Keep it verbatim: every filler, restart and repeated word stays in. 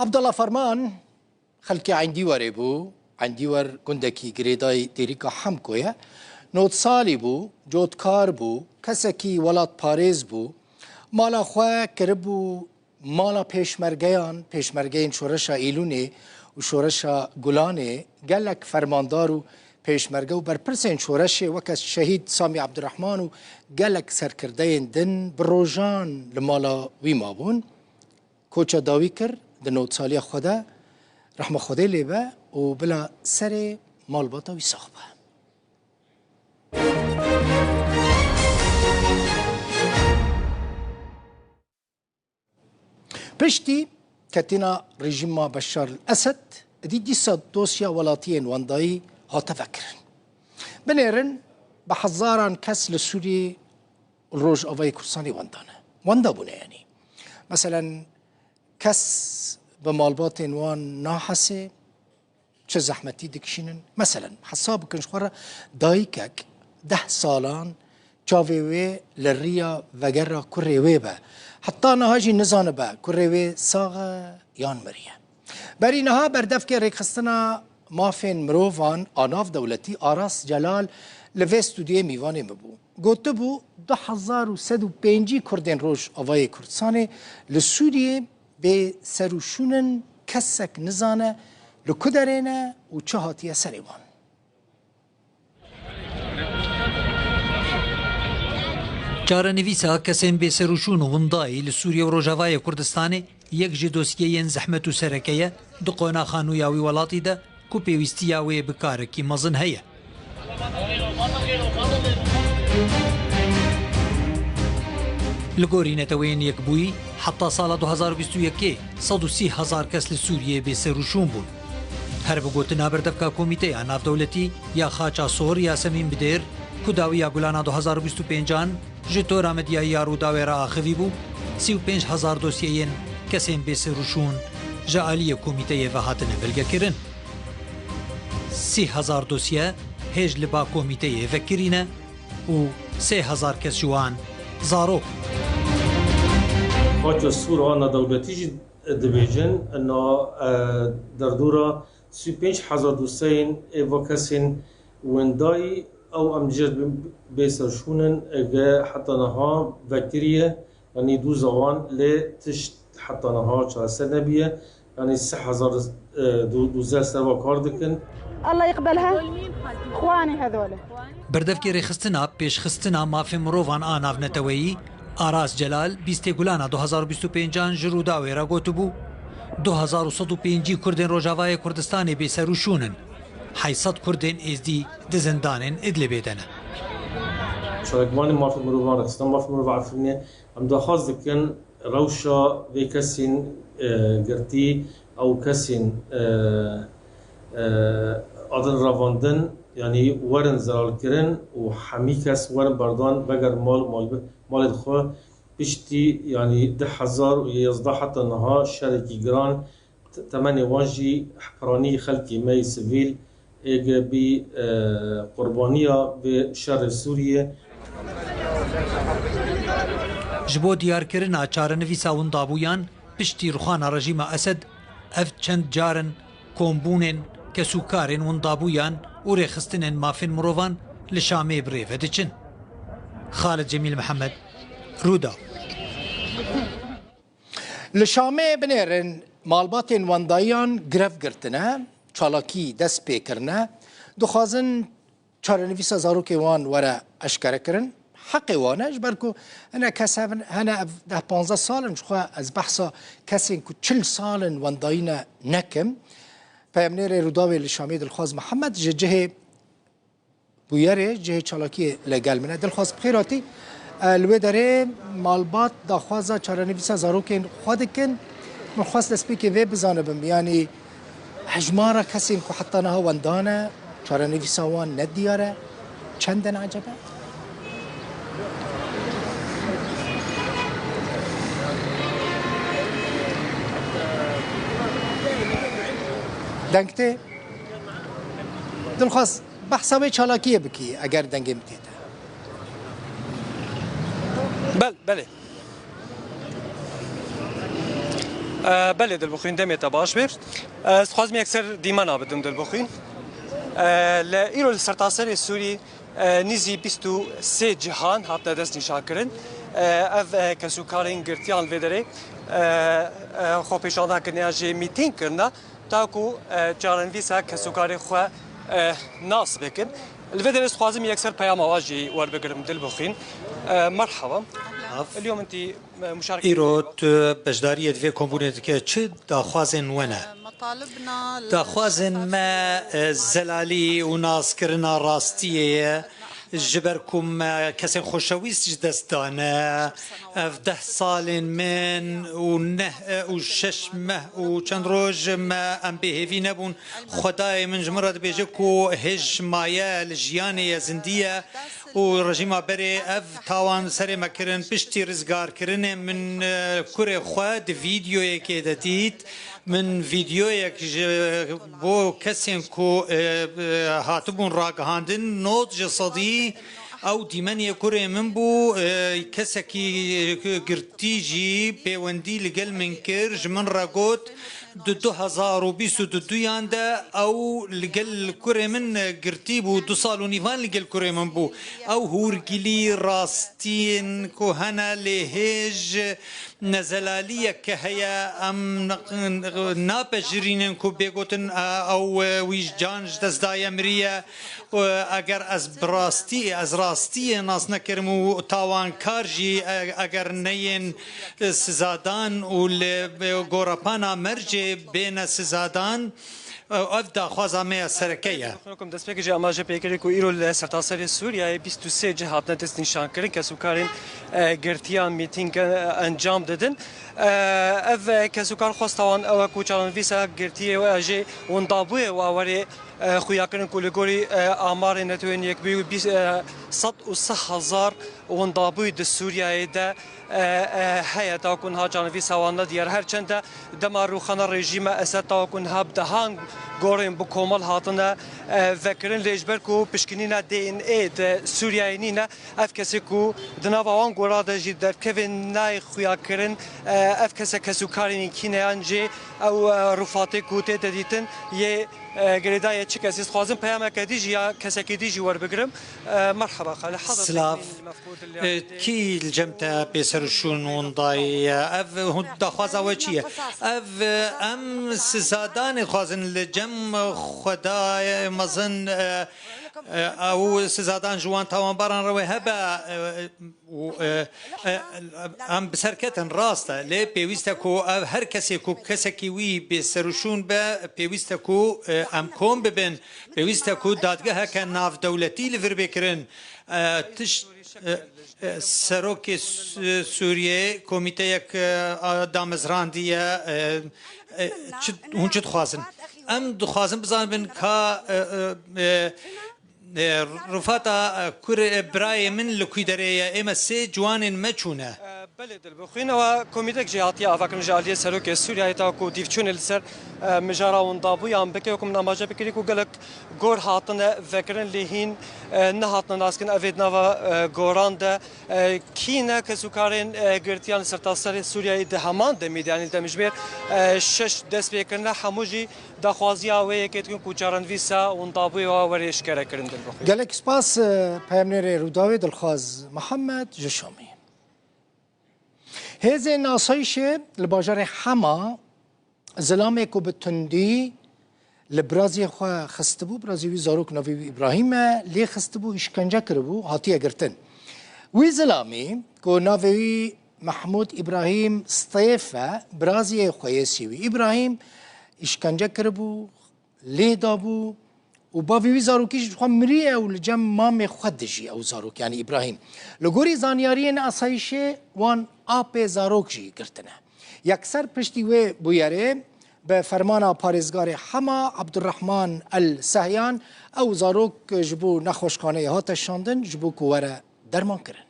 Abdullah Ferman xelkê Eyndîwerê bû. Eyndîwer gundekî girêdayî Dêrîka Hemko ye. Nod salî bû, cotkar bû, kesekî welatparêz bû. Mala xwe kiribû mala pêşmergeyan, pêşmergeyên Şoreşa Îlûnê û Şoreşa Gulanê. Gelek fermandar û pêşmerge û berpirsên şoreşê weke şehîd Samî Ebdurehman û gelek serkirdeyên din bi rojan li mala wî mabûn. Koça dawî kir, di nodsaliya xwe de rehma Xwedê lê be û bila serê malbata wî sax be. Piştî ketina rejîma Beşar el-Esed, êdî dîsa dosya welatiyên wendayî hate vekirin. Binêrin, bi hezaran kes li Sûriyê û li Rojavayê Kurdistanê wenda ne. Wenda bûne, yanî. Meselen, kes bi malbatên wan nahesê, çi zehmetî dikişînin. Meselen, hesab bikin ji xwe re, dayikek deh salan çavê wê li riya vegera kurê wê be. Heta niha jî nizanibe kurê wê sax e yan miriye. Berî niha berdevkê rêkxistina mafên mirovan a navdewletî Aras Celal li vê stûdyoyê mîvanê min bû. Gotibû, du hezar û sed û pêncî Kurdên Rojavayê Kurdistanê li Sûriyê bê ser û şûn in, kesek nizane li ku derê ne û çi hatiye serê wan. Çarenivîsa kesên bêserûşûn û windayî li Sûriye û Rojavayê Kurdistanê yek ji dosyeyên zehmet û sereke ye di qonaxa nû ya wî welatî de ku pêwîstiya wê bi karekî mezin heye. Li gorî Neteweyên Yekbûyî, heta sala du hazar û bîst û yekê sed û sî hezar kes li Sûriyeyê bêserûşûn bûn. Her bi gotina berdevka Komîteya Navdewletî ya Xaça Sor Yasemîn Bidêr, ku dawiya Gulana du hazar û bîst û pêncan ji tora medyayî ya Rûdawê re axivî bû, sî û pênc hezar dosyeyên kesên bêserûşûn ji aliyê komîteyê ve hatine belgekirin. Sî hezar dosye hêj li ba komîteyê vekirî ne û sê hezar kes ji wan zarok. Xaça Sor a nedewletî jî dibêjin, na, e, derdora sî û pênc hezar dosyeyên ê va kesên wendayî ew em jêr bê serşûn in, ege heta niha vekiriye, yanî doza wan lê tişt heta niha çareser nebiye. Yanî sê hezar, e, du-, duzdeh serva kar dikin. Allah yeqbelha. Xwanê hedole. Berdevkê rêxistina pêşxistina mafê mirovan a navneteweyî, Aras Celal, bîstê Gulana du hazar û bîst û pêncan ji Rûdawê re gotibû, du hezar û sed û pêncî Kurdên Rojavayê Kurdistanê bêserûşûn in. Heyt sed Kurdên Êzdî di zindanên Idlibê de ne. Çalakvanê mafê mirovan, rêxistina mafê mirovan Efrînê, em daxwaz dikin rewşa vê kesên, e, girtî, ew kesên, e, e, adin revandin, yanî werin zelalkirin û hemî kes werin berdan vegerin mal, mal, malên xwe. Piştî, yanî du hezar û yazdeh heta niha şerekî giran, te-, temenê wan jî piranî xelkê me yê sivîl ê ge bî, e, qurbaniya vê şerê Sûriyê. Ji bo diyarkirina çarenivîsa windabûyan piştî rûxana rejîma Esed, ev çend car in kombûnên kesûkarên windabûyan û rêxistinên mafên mirovan li Şamê bi rê ve diçin. Xalid Cemîl Mihemed, Rûdaw. Li Şamê binêrin malbatên wendayiyan grev girtine, çalakî dest pê kirine, dixwazin çarenivîsa zarokê wan were eşkere kirin. Heqê wan e, ji ber ku hinek kes hevin, hene ev deh panzdeh sal in, ji xwe ez behsa kesên ku çil sal in wendayî ne nekim. Peyamnêrê Rûdawê li Şamê Dilxwaz Mihemed ji cihê bûyerê, cihê çalakiyê li gel min e. Dilxwaz, bi xêr hatî. E, li wê derê malbat daxwaza çarenivîsa zarokên xwe dikin. Min xwest destpêkê vê bizanibim, yanî hejmara kesên ku heta niha wenda ne, çarenivîsa wan ne diyar e. Çend in ecebe? Deng tê? Dilxwaz, behsa wê çalakiyê bikî, eger dengê min tê te. Bel-, belê. Belê Dilbixwîn, demê te baş be. Ez dixwazim yekser dîmena bidim Dilbixwîn. Li îro li sertaserê Sûrî, e, nîzî bîst û sê cihan hatine destnîşankirin. E, ev, e, kesûkarên girtiyan li vê derê, e, e, xwepêşandan kirine yan jî mîtîng kirine, ta ku, e, çarenivîsa kesûkarê xwe, e, nas bikin. Li vê derê ez dixwazim yekser peyama wan jî werbigirim Dilbixwîn. E, merhaba. Av. Elyo min tî, e, muşarek Îro tu beşdariyê di vê kombûnê dike, çi daxwazên we ne? Daxwazên me, e, zelalî û naskirina rastiyê ye. Ji ber ku me kesên xoşewîst ji dest dane, ev deh salên min û neh, e, û şeş meh û çend roj me em bêhêvî nebûn. Xwedayê min ji min re dibêje ku hêj maye li jiyanê ye, zindî ye û rejîma berê ev tawan serê me kirin. Piştî rizgarkirinê min, e, kurê xwe di vîdyoyekê de dît. Min vîdyoyek ji bo kesên ku, e, e, hatibûn ragihandin, nod ji sedî ew dîmenê kurê min bû. E, kesekî girtî jî pêwendî li gel min kir, ji min re got, di du hezar û bîst û duyan de ew li gel kurê min girtî bû, du sal û nîvan li gel kurê min bû. Ew hûrgilî rastiyên ku hene lê hêj nezelaliyeke heye, em napejirînin ku bê gotin, e, ew, e, wî can ji dest daye, miriye. E, eger ez bi rastî, ez rastiyê nas nekirim û tawankar jî, e, eger neyên, e, sizadan û li, e, gorepana mercê bêne sizadan, e, ev daxwaza me ya sereke ye. Xwînkum destpêkê jî amaje pê kirî ku îro li sertaserê Sûriyeyê bîst û sê cih hatine destnîşankirin, kesûkarên, e, girtiyan mîtîng, e, encam didin. E, ev, e, kesûkar xwesta wan ew e ku çarenivîsa girtiyê we jê windabûyê wa werê, e, xuyakirin ku li gorî, e, amarê Netewên Yekbûyî bîst, e, sed û sih hezar windabûyî di Sûriyeyê de, e, e, heye, ta ku niha çarenivîsa wan nediyar. Her çend e dema rûxana rejîma Esed ta ku niha bi dehan gorên bi komel hatine, e, vekirin, lê ji ber ku pişkinîna D N A di Sûriyeyê nîne, ev kesê ku di nava wan gora de jî derkevên nayê xuyakirin, e, ev kese kesûkarên kî ne yan jî ew, e, rûfatê ku tê de dîtin yê, e, girêdayê çi kesî? Dixwazim peyameke dî jî ya kesekî dî jî werbigirim. E, merheba xalê. Hazir Silav. E, kî li cem te pêser û şûn windayê ye? Ev hûn daxwaza we çi ye? Ev, e, em sizadanê dixwazin li cem Xwedayê mezin, e, e, ew sizadan ji wan tawanbaran re wê hebe, e, û, e, e, em bi ser ketin, rast e, lê pêwîst e ku ev her kesê ku kesekî wî bê serûşûn be, pêwîst e ku, e, em kom bibin, pêwîst e ku dadgeheke navdewletî li vir bê kirin. E, tişt, e, e, serokê Su-, Sûriyê komîteyek, e, a, damezrandiye, e, e, çi, hûn çi dixwazin? Em dixwazin bizanibin ka, e, e, e, e, rûfata, e, kurê, e, birayê min li kû derê ye? Ê me sê ciwanên me çûne. E, belê Dilbixwîn, ewa komîtek jî hatiye avakirin ji aliyê serokê Sûriyeyê, ta ku dîvçûnê li ser, e, mijara windabûyan bike. Wekî min amaje bikirî ku gelek gor hatine vekirin, lê hîn, e, nehatine naskin. Ev ê di nava, e, goran de, e, kî ne kesûkarên, e, girtiyan li sertaserê Sûriyeyê di heman demî de, yanî demjimêr, e, şeş dest pê kirine, hemû jî daxwaziya wê yekê dikin ku çarenivîsa windabûyê wa were eşkere kirin. Dilbixwîn. Gelek spas, e, peyamnêrê Rûdawê Dilxwaz Mihemed ji Şamê. Hêzên asayîşê li bajarê Hema zilamê ku bi tundî li biraziyê xwe xistibû, birazî wî zarok navê wî Îbrahîm e, lê xistibû, îşkence kiribû, hatiye girtin. Wî zilamî ku navê wî Mehmûd Îbrahîm Stêf e, biraziyê xweyesî wî Îbrahîm îşkence kiribû, lê dabû û bavê wî zarokî jî xwe miriye û li cem mamê xwe dijî ew zarok, yanî Îbrahîm. Li gorî zanyariyên asayîşê wan apê zarok jî girtine. Yekser piştî wê bûyerê bi fermana parêzgarê Hema Abdurrahman El Sehyan ew zarok ji bo nexweşxaneyê hate şandin ji bo ku were dermankirin.